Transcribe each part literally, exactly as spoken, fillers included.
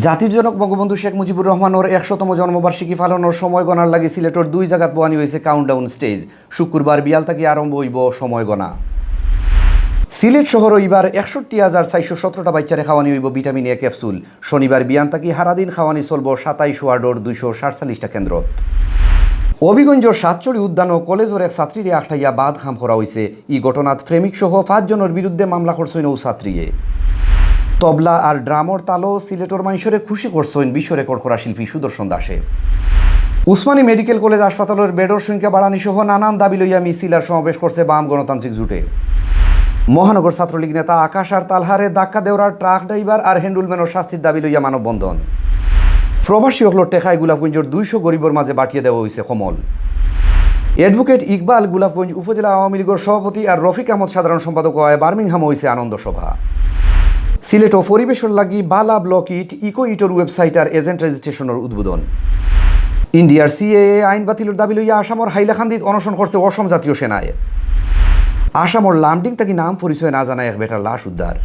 জাতির জনক বঙ্গবন্ধু শেখ মুজিবুর রহমানর একশোতম জন্মবার্ষিকী পালনর সময় গণার লাগি সিলেটর দুই জাগাত বওয়ানি অইছে কাউন্টডাউন স্টেজ। শুক্রবার বিয়াল থাকি আরম্ভ অইবো সময় গণা। সিলেট শহরো ইবার একষট্টি হাজার চাইরশো সতরোটা বাইচ্চারে খাওয়ানি অইবো ভিটামিন এ ক্যাপসুল। শনিবার বিয়ান থাকি হারাদিন খাওয়ানি চলবো সাতাইশ ওয়ার্ডর দুইশো সাতচল্লিশটা কেন্দ্রত। হবিগঞ্জর সাতছড়ি উদ্যানো কলেজর এক ছাত্রীরে আখটাইয়া বাদ কাম করা অইছে। ই ঘটনাত প্রেমিক সহ পাঁচজনর বিরুদ্ধে মামলা করছইন অউ ছাত্রীয়ে। তবলা আর ড্রামর তালো সিলেটর মাইনষরে খুশি করছইন বিশ্ব রেকর্ড করা শিল্পী সুদর্শন দাসে। উসমানী মেডিকেল কলেজ হাসপাতালর বেডর সংখ্যা বাড়ানি সহ নানান দাবি লইয়া মিছিল আর সমাবেশ করছে বাম গণতান্ত্রিক জোটে। মহানগর ছাত্রলীগ নেতা আকাশ আর তালহারে ধাক্কা দেওরার ট্রাক ড্রাইভার আর হ্যান্ডলম্যানর শাস্তির দাবি লইয়া মানববন্ধন। প্রবাসী অকলর টেকায় গোলাপগঞ্জর দুইশো গরিবর মাঝে বাটিয়া দেওয়া অইছে কম্বল। অ্যাডভোকেট ইকবাল গোলাপগঞ্জ উপজেলা আওয়ামী লীগর সভাপতি আর রফিক আহমদ সাধারণ সম্পাদক অওয়ায় বার্মিংহামো অইছে আনন্দ সভা। সিলেটো পরিবেশর লাগি বালা ব্লক ইট, ইকো ইটর ওয়েবসাইট আর এজেন্ট রেজিস্ট্রেশনর উদ্বোধন। ইন্ডিয়ার সিএএ আইন বাতিলর দাবি লইয়া আসামর হাইলাকান্দিত অনশন করছে অসম জাতীয় সেনায়। আসামর লামডিং থাকি নাম পরিচয় না জানা এক বেটার লাশ উদ্ধার।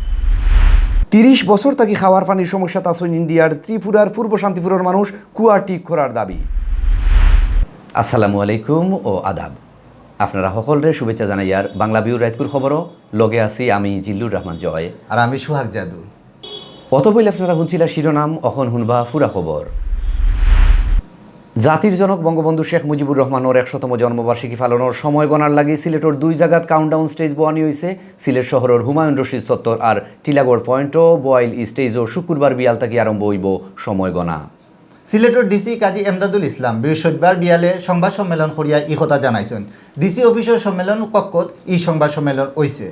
তিরিশ বছর থাকি খাওয়ার পানির সমস্যাত আছইন ইন্ডিয়ার ত্রিপুরার পূর্ব শান্তিপুরর মানুষ, কুয়া ঠিক করার দাবি। আসসালামু আলাইকুম ও আদাব। আপনারা সকলরে শুভেচ্ছা জানাইয়ার বাংলা ভিউর রাইতকুর খবরও। লগে আছি আমি জিল্লুর রহমান জয়। আর আমি সুহাগ জাদু। অতপইল আপনারা হুনছিলা শিরোনাম, অখন হুনবা পুরা খবর। জাতির জনক বঙ্গবন্ধু শেখ মুজিবুর রহমানর একশোতম জন্মবার্ষিকী পালনর সময় গণার লাগি সিলেটর দুই জাগাত কাউন্টডাউন স্টেজ বওয়ানি অইছে। সিলেট শহরর হুমায়ুন রশিদ চত্বর আর টিলাগড় পয়েন্টও বওয়াইল ই স্টেজও শুক্রবার বিয়াল থাকি আরম্ভ অইবো সময় গণা। সিলেটর ডিসি কাজী এমদাদুল ইসলাম বৃহস্পতিবার বিয়ালে সংবাদ সম্মেলন করিয়া ই কথা জানাইছইন। ডিসি অফিসর সম্মেলন কক্ষত ই সংবাদ সম্মেলন অইছে।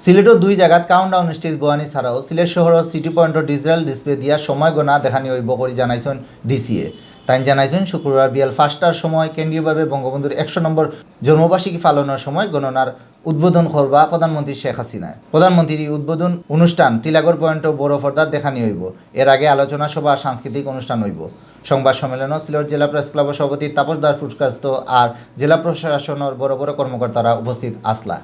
সিলেটর দুই জাগাত কাউন্টডাউন স্টেজ বওয়ানি ছাড়াও সিলেট শহরর সিটি পয়েন্টর ডিজিটাল ডিসপ্লে দিয়া সময় গণনা দেখানি অইবো করি জানাইছইন ডিসিএ। তাইন জানাইছইন শুক্রবার বিয়াল পাঁচটার সময় কেন্দ্রীয়ভাবে বঙ্গবন্ধুর একশো নম্বর জন্মবার্ষিকী পালনর সময় গণনার উদ্বোধন করবা প্রধানমন্ত্রী শেখ হাসিনায়। প্রধানমন্ত্রীর ই উদ্বোধন অনুষ্ঠান টিলাগড় পয়েন্টও বড় পর্দাত দেখানি অইবো। এর আগে আলোচনা সভা, সাংস্কৃতিক অনুষ্ঠান অইবো। সংবাদ সম্মেলনও সিলেট জেলা প্রেস ক্লাবর সভাপতি তাপস দাস পুরস্কারস্থ আর জেলা প্রশাসনর বড় বড় কর্মকর্তারা উপস্থিত আছলা।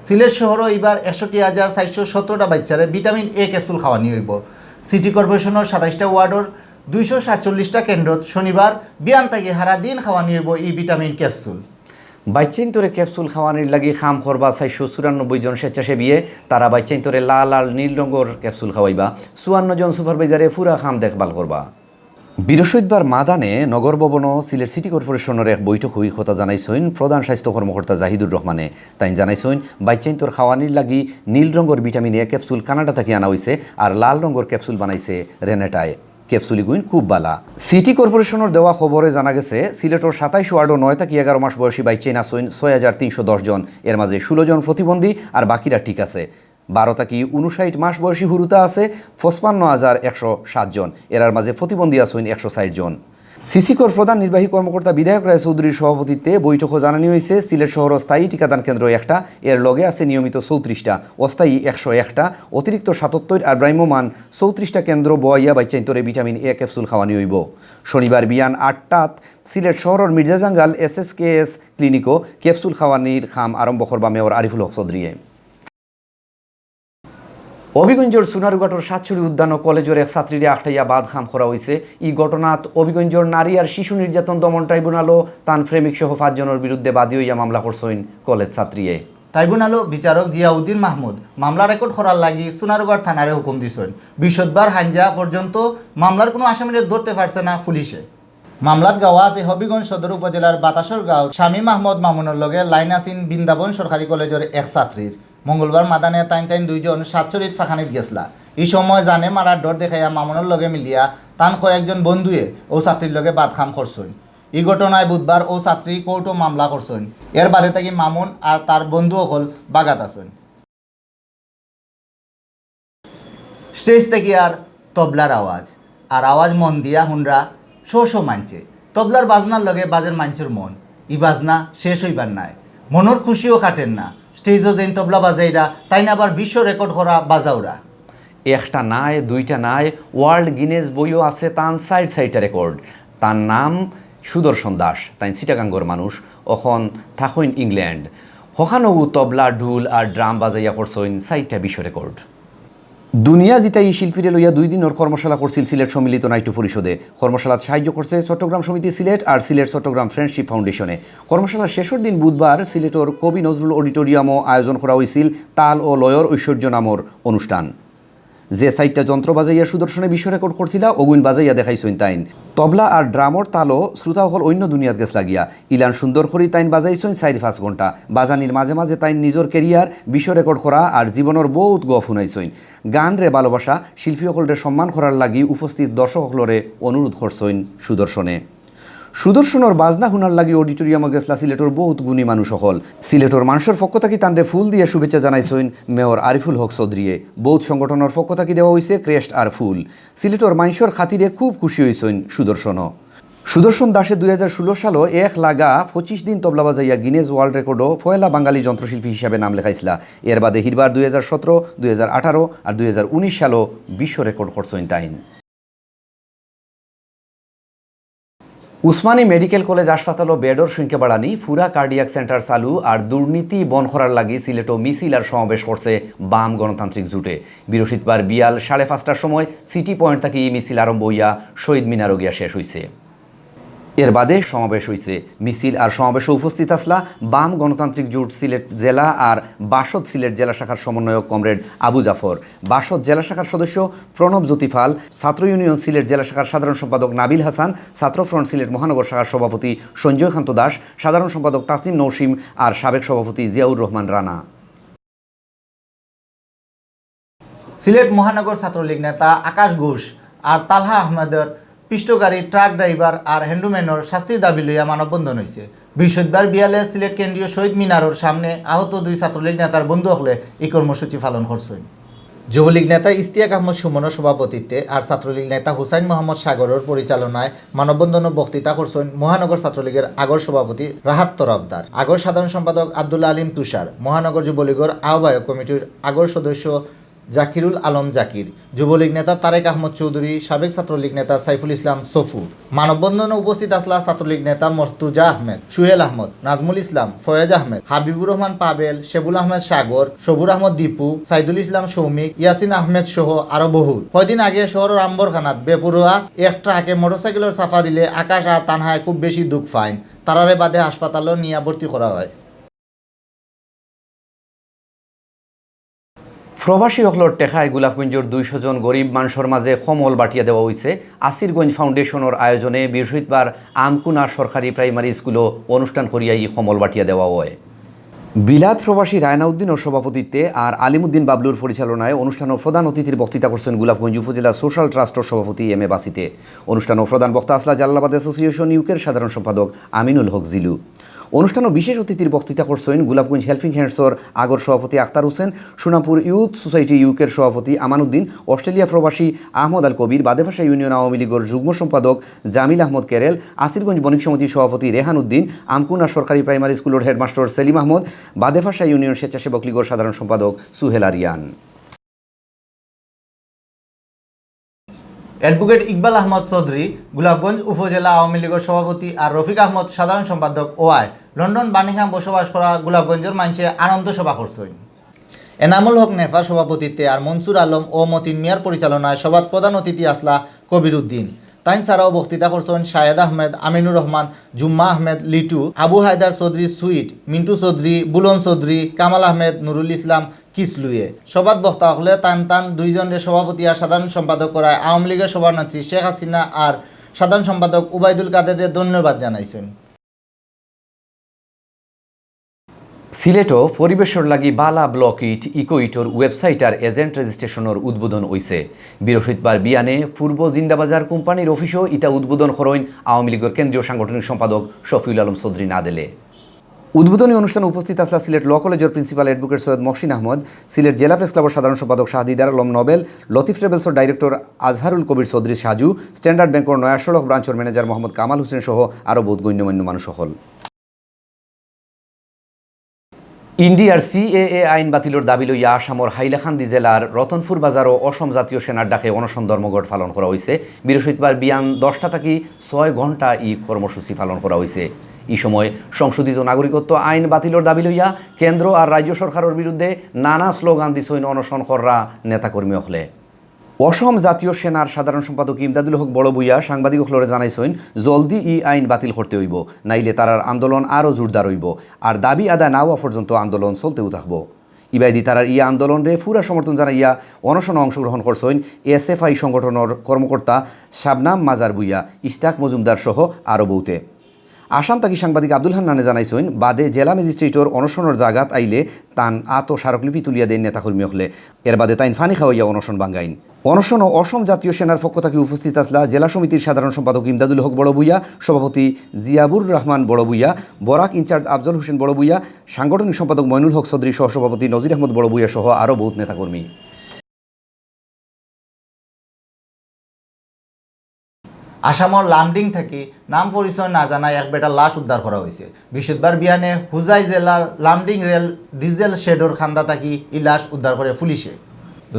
সিলেট শহরও ইবার একষট্টি হাজার চাইরশো সতরোটা বাইচ্চারে ভিটামিন এ ক্যাপসুল খাওয়ানি অইবো। সিটি কর্পোরেশনর সাতাইশটা ওয়ার্ডর দুইশো সাতচল্লিশটা কেন্দ্রত শনিবার বিয়ান থাকি হারা দিন খাওয়ানি অইবো ই ভিটামিন ক্যাপসুল। বাইচ্চাইন্তরে ক্যাপসুল খাওয়ানির লাগি কাম করবা চাইরশো চুরানব্বই জন স্বেচ্ছাসেবীয়ে। তারা বাইচ্চাইন্তরে লাল আর নীল রঙর ক্যাপসুল খাওয়াইবা। চুয়ান্ন জন সুপারভাইজারে পুরা কাম দেখভাল করবা। বৃহস্পতিবার মাদানে নগর ভবনও সিলেট সিটি কর্পোরেশনর এক বৈঠকো ই কথা জানাইছইন প্রধান স্বাস্থ্য কর্মকর্তা জাহিদুর রহমানে। তাইন জানাইছইন, বাইচ্চাইন্তর খাওয়ানির লাগি নীল রঙর ভিটামিন এ ক্যাপসুল কানাডা থাকি আনা অইছে, আর লাল রঙর ক্যাপসুল বানাইছে রেনেটায়। ক্যাপসুল ইগুইন খুব বালা। সিটি কর্পোরেশনর দেওয়া খবরে জানা গেছে, সিলেটর সাতাইশ ওয়ার্ডও নয় থাকি এগারো মাস বয়সী বাইচ্চাইন আছইন ছয় হাজার তিনশো দশ জন, এর মাঝে ষোলো জন প্রতিবন্ধী আর বাকিরা ঠিক আছে। বারো থাকি ঊনষাইট মাস বয়সী হুরুতা আছে পঁচপান্ন হাজার একশো সাত জন, এরার মাঝে প্রতিবন্ধী আছইন একশো ষাইট জন। সিসিকর প্রধান নির্বাহী কর্মকর্তা বিধায়ক রায় চৌধুরীর সভাপতিত্বে বৈঠকো জানানি অইছে, সিলেট শহরও স্থায়ী টিকাদান কেন্দ্র একটা, এর লগে আছে নিয়মিত চৌত্রিশটা, অস্থায়ী একশো একটা, অতিরিক্ত সাতাত্তর আর ভ্রাম্যমাণ চৌত্রিশটা কেন্দ্র বওয়াইয়া বাইচ্চাইন্তরে ভিটামিন এ ক্যাপসুল খাওয়ানি অইবো। শনিবার বিয়ান আটটাত সিলেট শহরর মির্জাজাঙ্গাল এসএসকেএস ক্লিনিকও ক্যাপসুল খাওয়ানির কাম আরম্ভ করবা মেয়র আরিফুল হক চৌধুরীয়ে। হবিগঞ্জর সোনারুঘাটর সাতছড়ি উদ্যানো কলেজর এক ছাত্রীরে আখটাইয়া বাদ কাম করা অইছে। ই ঘটনাত হবিগঞ্জর নারী আর শিশু নির্যাতন দমন ট্রাইব্যুনালও তান প্রেমিক সহ পাঁচজনর বিরুদ্ধে বাদী অইয়া মামলা করছইন কলেজ ছাত্রীয়ে। ট্রাইব্যুনালও বিচারক জিয়াউদ্দিন মাহমুদ মামলা রেকর্ড করার লাগি সোনারুঘাট থানারে হুকুম দিছইন। বৃহস্পতিবার হাইঞ্জা পর্যন্ত মামলার কোনো আসামিরে ধরতে পারছে না পুলিশে। মামলাত গাওয়া আছে হবিগঞ্জ সদর উপজেলার বাতাসর গাঁও শামীম আহমদ মামুনর লগে লাইন আছিন বৃন্দাবন সরকারি কলেজর এক ছাত্রীর। মঙ্গলবার মাদানে তাইন তাইন দুইজন সাতছড়িত ফাঁকানিত গেছলা। ই সময় জানে মারার ডর দেখাইয়া মামুনর লগে মিলিয়া তান কয়েকজন বন্ধুয়ে অউ ছাত্রীর লগে বাদ কাম করছইন। ই ঘটনায় বুধবার অউ ছাত্রী কোর্টো মামলা করছইন। এর বাদে থাকি মামুন আর তার বন্ধু অকল বাগাত আছইন। স্টেজ থাকি আর তবলার আওয়াজ, আর আওয়াজ মন দিয়া হুনরা শো শো মাইনষে। তবলার বাজনার লগে বাজের মাইনষর মন। ই বাজনা শেষ অইবার নায়, মনর খুশিও কাটের না। স্টেজও যেইন তবলা বাজাইরা, তাইন আবার বিশ্ব রেকর্ড করা বাজাউরা। একটা নায়, দুইটা নায়, ওয়ার্ল্ড গিনেস বইও আছে তান চাইর চাইরটা রেকর্ড। তান নাম সুদর্শন দাস, তাইন চিটাগাঙ্গর মানুষ, অখন থাকইন ইংল্যান্ড। হখানোউ তবলা, ঢুল আর ড্রাম বাজাইয়া করছইন চাইরটা বিশ্ব রেকর্ড। দুনিয়া জিতাই শিল্পীরে লইয়া দুই দিনর কর্মশালা করছিল সিলেট সম্মিলিত নাট্য পরিষদে। কর্মশালাত সাহায্য করছে চট্টগ্রাম সমিতি সিলেট আর সিলেট চট্টগ্রাম ফ্রেন্ডশিপ ফাউন্ডেশনে। কর্মশালার শেষর দিন বুধবার সিলেটর কবি নজরুল অডিটোরিয়ামও আয়োজন করা হইছিল তাল ও লয়র ঐশ্বর্য নামর অনুষ্ঠান। যে চাইরটা যন্ত্র বাজাইয়া সুদর্শনে বিশ্ব রেকর্ড করছিলা, অগুইন বাজাইয়া দেখাইছইন তাইন। তবলা আর ড্রামর তালও শ্রোতা অকল অন্য দুনিয়াত গেছলা গিয়া। ইলান সুন্দর করি তাইন বাজাইছইন চাইর পাঁচ ঘন্টা। বাজানির মাঝে মাঝে তাইন নিজর ক্যারিয়ার, বিশ্ব রেকর্ড করা আর জীবনর বউত গফ হুনাইছইন। গানরে ভালোবাসা, শিল্পী অকলরে সম্মান করার লাগি উপস্থিত দর্শক অকলরে অনুরোধ করছইন সুদর্শনে। সুদর্শনর বাজনা হুনার লাগি অডিটোরিয়ামো গেছলা সিলেটর বউত গুণী মানুষ অকল। সিলেটর মানষর পক্ষ থাকি তানরে ফুল দিয়া শুভেচ্ছা জানাইছইন মেয়র আরিফুল হক চৌধুরীয়ে। বউত সংগঠনর পক্ষ থাকি দেওয়া হইছে ক্রেস্ট আর ফুল। সিলেটর মানষর খাতিরে খুব খুশি হইছইন সুদর্শনও। সুদর্শন দাসে দুই হাজার ষোলো সালো এক লাগা পঁচিশ দিন তবলা বাজাইয়া গিনেস ওয়ার্ল্ড রেকর্ডও পয়লা বাঙালি যন্ত্রশিল্পী হিসাবে নাম লেখাইছলা। এর বাদে হিরবার দুই হাজার সতেরো, দুই হাজার আঠারো আর দুই হাজার উনিশ সালো বিশ্ব রেকর্ড করছইন তাইন। উসমানী মেডিকেল কলেজ হাসপাতালো বেডর সংখ্যা বাড়ানি, ফুরা কার্ডিয়াক সেন্টার চালু আর দুর্নীতি বন্ধ করার লাগি সিলেটো মিছিল আর সমাবেশ করছে বাম গণতান্ত্রিক জোটে। বৃহস্পতিবার বিয়াল সাড়ে পাঁচটার সময় সিটি পয়েন্ট থাকি ই মিছিল আরম্ভ হইয়া শহীদ মিনারো গিয়া শেষ হইছে। এর বাদে সমাবেশ হইছে। মিছিল আর সমাবেশে উপস্থিত আছলা বাম গণতান্ত্রিক জোট সিলেট জেলা আর বাসদ সিলেট জেলা শাখার সমন্বয়ক কমরেড আবু জাফর, বাসদ জেলা শাখার সদস্য প্রণব জ্যোতি পাল, ছাত্র ইউনিয়ন সিলেট জেলা শাখার সাধারণ সম্পাদক নাবিল হাসান, ছাত্র ফ্রন্ট সিলেট মহানগর শাখার সভাপতি সঞ্জয় কান্ত দাস, সাধারণ সম্পাদক তাসনিম নৌসিম আর সাবেক সভাপতি জিয়াউর রহমান রানা। সিলেট মহানগর ছাত্রলীগ নেতা আকাশ ঘোষ আর তালহা আহমেদর পিষ্ট গাড়ি ট্রাক ড্রাইভার আর হ্যান্ডম্যানর শাস্তির দাবি লইয়া মানববন্ধন হইছে। বৃহস্পতিবার বিয়ালে সিলেট কেন্দ্রীয় শহীদ মিনারর সামনে আহত দুই ছাত্রলীগ নেতার বন্ধু অকলে এই কর্মসূচি পালন করছইন। যুবলীগ নেতা ইস্তিয়াক আহমদ সুমনর সভাপতিত্বে আর ছাত্রলীগ নেতা হুসাইন মোহাম্মদ সাগরর পরিচালনায় মানববন্ধনও বক্তৃতা করছইন মহানগর ছাত্রলীগের আগর সভাপতি রাহাত তরফদার, আগর সাধারণ সম্পাদক আব্দুল আলিম তুষার, মহানগর যুবলীগর আহ্বায়ক কমিটির আগর সদস্য জাকিরুল আলম জাকির, যুবলীগ নেতা তারেক আহমদ চৌধুরী, সাবেক ছাত্রলীগ নেতা সাইফুল ইসলাম সফু। মানববন্ধনে উপস্থিত আছলা ছাত্রলীগ নেতা মর্তুজা আহমেদ, সুহেল আহমদ, নাজমুল ইসলাম, ফয়েজ আহমেদ, হাবিবুর রহমান পাবেল, শেবুল আহমেদ সাগর, সবুর আহমদ দীপু, সাইদুল ইসলাম সৌমিক, ইয়াসিন আহমেদ সহ আরো বহুত। কয়দিন আগে শহরর আম্বরখানাত বেপরোয়া এক ট্রাকে মোটরসাইকেলর চাপা দিলে আকাশ আর তানহায় খুব বেশি দুখ পাইন। তারারে বাদে হাসপাতালো নিয়া ভর্তি করা হয়। প্রবাসী অকলর টেকায় গোলাপগঞ্জর দুইশো জন গরিব মানষর মাঝে কম্বল বাটিয়া দেওয়া হইছে। আসিরগঞ্জ ফাউন্ডেশনর আয়োজনে বৃহস্পতিবার আমকুনা সরকারি প্রাইমারি স্কুলো অনুষ্ঠান করিয়া ই কম্বল বাটিয়া দেওয়া হয়। বিলাত প্রবাসী রায়নাউদ্দিনর সভাপতিত্বে আর আলিমুদ্দিন বাবলুর পরিচালনায় অনুষ্ঠানো প্রধান অতিথির বক্তৃতা করছইন গোলাপগঞ্জ উপজেলা সোশ্যাল ট্রাস্টর সভাপতি এম এ বাসিতে। অনুষ্ঠানো প্রধান বক্তা আছলা জালালাবাদ অ্যাসোসিয়েশন ইউকের সাধারণ সম্পাদক আমিনুল হক জিলু। অনুষ্ঠানো বিশেষ অতিথির বক্তৃতা করছইন গোলাপগঞ্জ হেল্পিং হ্যান্ডসর আগর সভাপতি আখতার হোসেন, সোনাপুর ইউথ সোসাইটি ইউকের সভাপতি আমানুদ্দিন, অস্ট্রেলিয়া প্রবাসী আহমদ আল কবির, বাদেফাশা ইউনিয়ন আওয়ামী লীগর যুগ্ম সম্পাদক জামিল আহমদ কেরেল, আসিরগঞ্জ বণিক সমিতির সভাপতি রেহান উদ্দিন, আমকুনা সরকারি প্রাইমারি স্কুলর হেডমাস্টার সেলিম আহমদ, বাদেফাশা ইউনিয়ন স্বেচ্ছাসেবক লীগর সাধারণ সম্পাদক সুহেল আরিয়ান। অ্যাডভোকেট ইকবাল আহমদ চৌধুরী, গোলাপগঞ্জ উপজেলা আওয়ামী লীগর সভাপতি, আর রফিক আহমদ, সাধারণ সম্পাদক, ওআই, লন্ডন বার্মিংহাম বসবাস করা গোলাপগঞ্জর মানষে আনন্দ সভা করছইন। এনামুল হক নেফার সভাপতিত্বে আর মনসুর আলম ও মতিন মিয়ার পরিচালনায় সভাত প্রধান অতিথি আছলা কবির উদ্দিন। তাইন ছাড়াও বক্তৃতা করছইন শাহেদ আহমেদ, আমিনুর রহমান, জুম্মা আহমেদ লিটু, আবু হায়দার চৌধুরী সুইট, মিন্টু চৌধুরী, বুলন চৌধুরী, কামাল আহমেদ, নুরুল ইসলাম কিসলুয়ে। সভাত বক্তা অকলে তান তান দুইজনরে সভাপতি আর সাধারণ সম্পাদক করায় আওয়ামী লীগর সভানেত্রী শেখ হাসিনা আর সাধারণ সম্পাদক উবাইদুল কাদেররে ধন্যবাদ জানাইছইন। সিলেটো পরিবেশর লাগি বালা ব্লক ইট, ইকো ইটর ওয়েবসাইট আর এজেন্ট রেজিস্ট্রেশনর উদ্বোধন অইছে। বৃহস্পতিবার বিয়ানে পূর্ব জিন্দাবাজার কোম্পানির অফিসো ইটা উদ্বোধন করইন আওয়ামী লীগর কেন্দ্রীয় সাংগঠনিক সম্পাদক শফিউল আলম চৌধুরী নাদেলে। উদ্বোধনী অনুষ্ঠানে উপস্থিত আছলা সিলেট ল কলেজর প্রিন্সিপাল অ্যাডভোকেট সৈয়দ মহসিন আহমদ, সিলেট জেলা প্রেস ক্লাবর সাধারণ সম্পাদক শাহদিদার আলম নোবেল, লতিফ ট্রাভেলসর ডাইরেক্টর আজহারুল কবির চৌধুরী সাজু, স্ট্যান্ডার্ড ব্যাংকর নয়া সড়ক ব্রাঞ্চর ম্যানেজার মোহাম্মদ কামাল হোসেন সহ আরো বহুত গণ্যমান্য মানুষ অকল। ইন্ডিয়ার সিএএ আইন বাতিলর দাবি লইয়া আসামর হাইলাকান্দি জেলার রতনপুর বাজারো অসম জাতীয় সেনার ডাকে অনশন ধর্মঘট পালন করা অইছে। বৃহস্পতিবার বিয়ান দশটা থাকি ছয় ঘন্টা ই কর্মসূচি পালন করা অইছে। ই সময় সংশোধিত নাগরিকত্ব আইন বাতিলর দাবি লইয়া কেন্দ্র আর রাজ্য সরকারর বিরুদ্ধে নানা স্লোগান দিছইন অনশন কররা নেতাকর্মী অকলে। অসম জাতীয় সেনার সাধারণ সম্পাদক ইমদাদুল হক বড় ভূঁইয়া সাংবাদিক অকলরে জানাইছইন, জলদি ই আইন বাতিল করতে অইবো, নাইলে তারার আন্দোলন আরও জোরদার অইবো, আর দাবি আদায় না অওয়া পর্যন্ত আন্দোলন চলতেউ থাকবো। ইবায়দি তারার ই আন্দোলনরে পুরা সমর্থন জানাইয়া অনশনো অংশগ্রহণ করছইন এসএফআই সংগঠনর কর্মকর্তা শাবনাম মাজার ভূঁইয়া, ইশতাক মজুমদার সহ আরও বউতে। আসাম থাকি সাংবাদিক আব্দুল হান্নানে জানাইছইন, বাদে জেলা ম্যাজিস্ট্রেটর অনশনর জাগাত আইলে তান আতো স্মারকলিপি তুলিয়া দেইন নেতাকর্মী অকলে। এর বাদে তাইন ফানি খাওয়াইয়া অনশন ভাঙ্গাইন। অনশনো অসম জাতীয় সেনার পক্ষ থাকি উপস্থিত আছলা জেলা সমিতির সাধারণ সম্পাদক ইমদাদুল হক বড় ভূঁইয়া, সভাপতি জিয়াবুর রহমান বড় ভূঁইয়া, বরাক ইনচার্জ আফজল হোসেন বড় ভূঁইয়া, সাংগঠনিক সম্পাদক ময়নুল হক চৌধুরী, সহসভাপতি নজির আহমদ বড় ভূঁইয়া সহ আরও বউত নেতাকর্মী। আসামর লামডিং থাকি নাম পরিচয় না জানা এক বেটার লাশ উদ্ধার করা অইছে। বৃহস্পতিবার বিয়ানে হুজাই জেলার লামডিং রেল ডিজেল শেডর খান্দা থাকি ই লাশ উদ্ধার করে পুলিশে।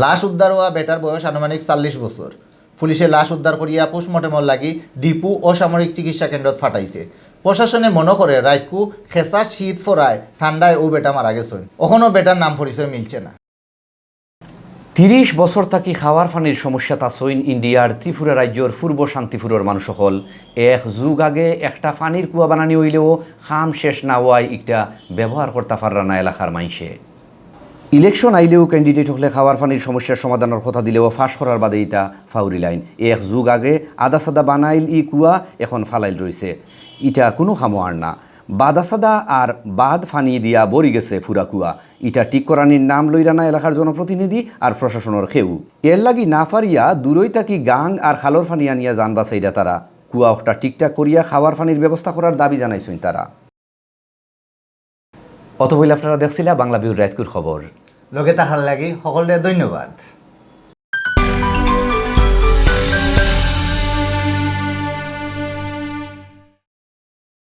লাশ উদ্ধার অওয়া বেটার বয়স আনুমানিক চল্লিশ বছর। পুলিশে লাশ উদ্ধার করিয়া পোস্টমর্টেমর লাগি ডিপু অসামরিক চিকিৎসা কেন্দ্রত ফাটাইছে। প্রশাসনে মনো করে রাইতকু খেছা শীত ফরায় ঠান্ডায় অউ বেটা মারা গেছইন। অখনো বেটার নাম পরিচয় মিলছে না। তিরিশ বছর থাকি খাওয়ার ফানির সমস্যাত আছইন ইন্ডিয়ার ত্রিপুরা রাজ্যর পূর্ব শান্তিপুরর মানুষ অকল। এক যুগ আগে একটা ফানির কুয়া বানানি অইলেও কাম শেষ না অওয়ায় ইকটা ব্যবহার করতা পাররা না এলাকার মাইনষে। ইলেকশন আইলেও ক্যান্ডিডেট অকলে খাওয়ার ফানির সমস্যার সমাধানর কথা দিলেও ফাঁস করার বাদে ইতা ফাউরিলাইন। এক যুগ আগে আদা সাদা বানাইল ই কুয়া, এখন ফালাইল রইছে। ইটা কুনু কামো আর না। বাদা সাদা আর বাদ ফানি দিয়া ভরি গেছে পুরা কুয়া। ইটা ঠিক করানির নাম লইরা না এলাকার জনপ্রতিনিধি আর প্রশাসনর কেউ। এর লাগি না পারিয়া দূরই থাকি গাং আর খালর ফানি আনিয়া জান বাচাইরা তারা। কুয়া অকটা ঠিকঠাক করিয়া খাওয়ার ফানির ব্যবস্থা করার দাবি জানাইছইন তারা। অতবইল আপনারা দেখছিলা বাংলা ভিউর রাইতকুর খবর। লগে থাকার লাগি হকলরে ধন্যবাদ।